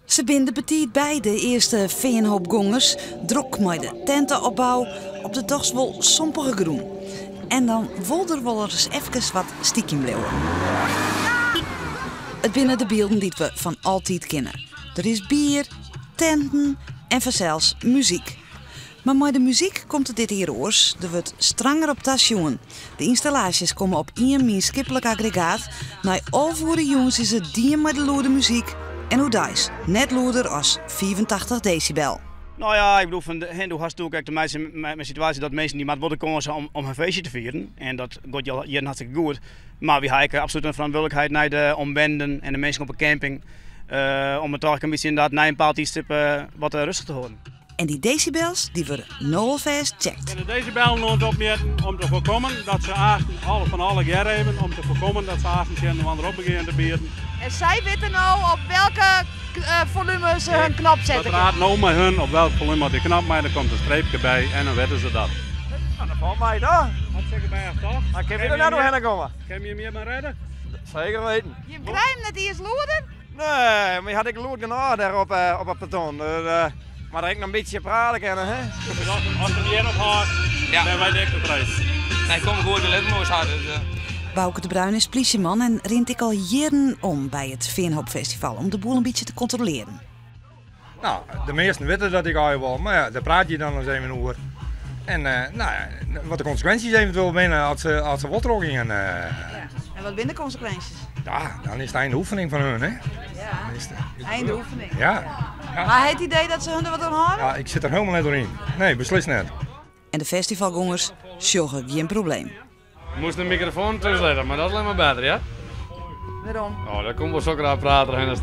Se binne der betiid by, de earste Feanhoopgongers, drok mei de tinte-opbou op de dochs wol sompige grûn. En dan wol der wolris efkes wat stykjen bliuwe. It binne de bylden dy't we fan altyd kinne. Der is bier, tenten en fansels muzyk. Mar mei de muzyk komt it dit jier oars, der wurdt stranger op tasjoen. De ynstallaasjes komme op ien mienskiplik aggregaat. Nei 11 oere jûns is it dien mei de lûde muzyk en oerdeis net lûder as 85 desibel. No ja, ik bedoel, fan, do hast natuerlik ek te meitsjen mei de situaasje dat minsken dy moatte wol de kâns ha om hun feestje te fieren. En dat giet al jierren hartstikke goed. Mar wy ha ek absolút in ferantwurdlikheid nei de omwennenden en de minsken op de camping om it toch ek in bytsje inderdaad nei in bepaald tiidstip wat rêstich te hâlden. En dy desibels dy wurde no alfêst checkt. De desibellen oan it opmjitten om te foarkommen dat se aansten alle fan allegear even om te foarkommen dat se aansten tsjin inoar op begjinne te bieden. En sy witte no op welke volume se hun knop sette kinne. Praat no mei hun op welk volume de knop mei, dan komt in streepke by en dan witte se dat. Nou, dat falt my toch? Hartstikke bêst, toch? Dan kinne we der net oerhinne komme. Kinne we hjir mar rêde? Seker weten. Jim krije him net iens lûder? Nee, mar je had ek lûd genôch dêr op, op it ponton. Dus, mar der ek noch in bytsje prate kinne, hè? As it hjir op hâldt, ja. binne wy dik tefreden. Nee, kom goed, we libben oars hard. Dus, Bouke de Bruin is plysjeman en rint ek al jierren om by it Feanhoopfestival om de boel in bytsje te kontrolearjen. No, de measten witte dat ek al wol, mar ja, dêr praat je dan ris even oer. En no ja, wat de konsekwinsjes eventueel binne as se, as se wol trochgean. Ja. En wat binne de konsekwinsjes? Ja, dan is it einde oefening fan hun, hè? Ja, einde oefening. Ja. Ja. Mar ha it idee dat se hun der wat oan hâlde? Ja, ik sit der hielendal net doaryn. Nee, beslist net. En de festivalgongers sjogge gjin probleem. Moast de mikrofoan thús litte, mar dat is allinnich mar better, ja? Wêrom? Oh, daar komt wol sok raar prater heen.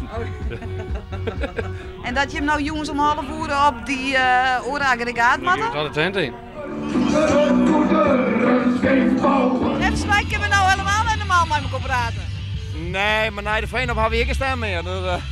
En dat je him no jûns om half oere op dy oare aggregaat moatte? Dat de tent yn. Neffens my kinne we no helemaal net normaal mei mekoar prate. Nee, mar nei de Feanhoop ha we ek gjin stim mear. Dus.